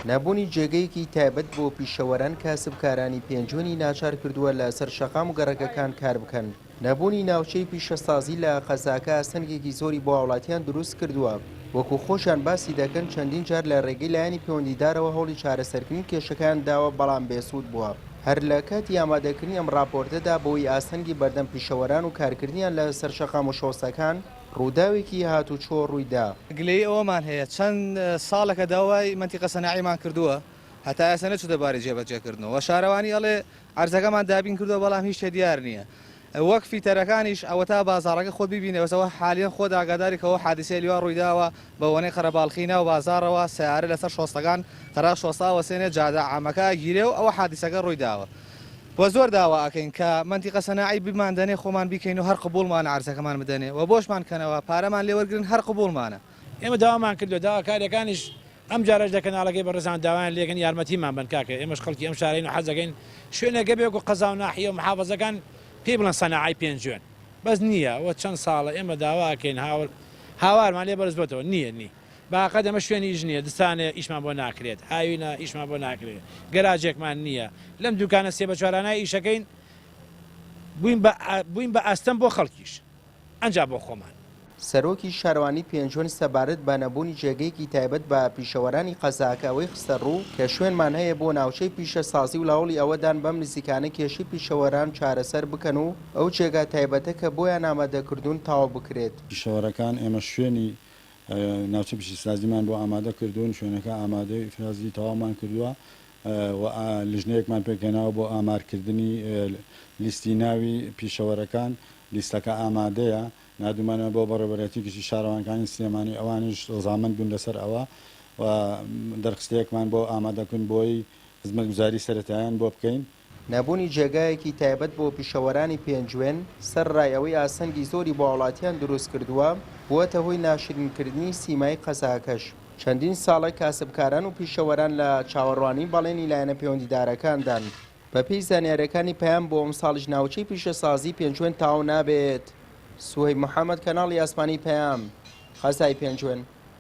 نەبوونی جێگەیەکی تایبەت بۆ پیشەوەران کاسبکارانی پێنجوێنی ناچار کردووە لە سەر شەقام و گەڕەکەکان کار بکەن. نەبوونی ناوچەی پیشەسازی لە قەزاکە ئاستەنگێکی زۆری بۆ هاوڵاتیان دروست کردووە، وەکو خۆشیان باسی دەکەن چەندین جار لە رێگەی لایەنی پەیوەندیدارەوە هەوڵی چارەسەرکردنی کێشەکەیان داوە بەڵام بێسوود بووە. هەر لە کاتی ئامادەکردنی ئەم راپۆرتەدا بەهۆی ئاستەنگی بەردەم پیشەوەران و کارکردنیان لە سەر شەقام و شۆستەکان رووداوێکی هاتوچۆ روویدا. گلەیی ئەوەمان هەیە چەند ساڵێکە داوای مەنتیقە سەناعیمان کردووە هەتا ئێستا نەچووتە باری جێبەجێکردنەوە شارەوانی ئەڵێ عەرزەکەمان دابین کردووە بەڵام هیچ شتێ دیار نییە وەک فیتەرەکانیش ئەوەتا بازاڕەکە خۆت بیبینە بەس ئەوە حالیەن خۆت ئاگاداری کە ئەوە حادیسەی لیوا ڕوویداوە بە وەنەی قەرەباڵخی ناو بازاڕەوە سەیارە لەسەر شۆستەکان قەراغ شۆستە ئەوەسێنێ جادە عامەکە ئەگیرێ و ئەوە حادیسەکە ڕوویداوە وە زۆر داوا ئەکەین کە مەنتیقە سەناعی بمان دەنێ خۆمان بیکەین و هەر قبوڵمانە عەرزەکەمان بدەنێ وە بۆشمان کەنەوە پارەمان لێ وەرگرن هەر قبوڵمانە. ئێمە داوامان کردوە داواکاریەکانیش ئەم جارەش لە کەناڵەکەی بەڕێزان داوایان لێکەن یارمەتیمان بەن کاکە ئێمەش خەڵکی ئەم شارەین و حەزەکەین شوێنێک هەبێ وەکو قەزا و ناحیە و محافەزەکان پێی بڵێن سەناعەی پێنجوێن بەس نییە ئەوە چەند ساڵە ئێمە داوا ئەکەین هاوار هاوارمان لێ بەرز بۆتەوە نییە نی باقەت ئەمە شوێنی ئیش نییە دستانێ ئیشمان بۆ ناکرێت هاوینە ئیشمان بۆ ناکرێت گەراجێکمان نییە لەم دوکانە سێ بە چوارانای ئیشەکەین بووین بە بووین بە ئاستەم بۆ خەڵکیش. ئەنجا بۆ خۆمان. سەرۆکی شارەوانی پێنجوێن سەبارەت بە نەبوونی جێگەیەکی تایبەت بە پیشەوەرانی قەزاکە ئەوەی خستەڕوو کە شوێنمان هەیە بۆ ناوچەی پیشەسازی و لە هەوڵی ئەوەدان بەم نزیکانە کێشەی پیشەوەران چارەسەر بکەن و ئەو جێگا تایبەتە کە بۆیان ئامادەکردوون تەواو بکرێت. پیشەوەرەکان ئێمە شوێنی ناوچەی پیشەسازیمان بۆ ئامادە کردوون، شوێنەکە ئامادەی فرازی تەواومان کردووە و لیژنەیەکمان پێکهێناوە بۆ ئامارکردنی لیستی ناوی پیشەوەرەکان، لیستەکە ئامادەیە، ناردوومانە بۆ بەڕێوەبەرایەتی گشتی شارەوانەکانی سلێمانی، ئەوانیش ڕەزامەند بوون لەسەر ئەوە و دەرخستەیەکمان بۆ ئامادەکردن بۆی خزمەتگوزاری سەرەتاییان بۆ بکەین. نەبوونی جێگایەکی تایبەت بۆ پیشەوەرانی پێنجوێن، سەرەڕای ئەوەی ئاستەنگی زۆری بۆ هاوڵاتیان دروستکردووە، بووەتە هۆی ناشرینکردنی سیمای قەزاکەش. چەندین ساڵە کاسبکاران و پیشەوەران لە چاوەڕوانی بەڵێنی لایەنە پەیوەندیدارەکاندان. بەپێی زانیارییەکانی پەیام بۆ ئەمساڵیش ناوچەی پیشەسازی پێنجوێن تەواو نابێت. سوهەیب محەمەد، کەناڵی ئاسمانی پەیام، قەزای پێنجوێن.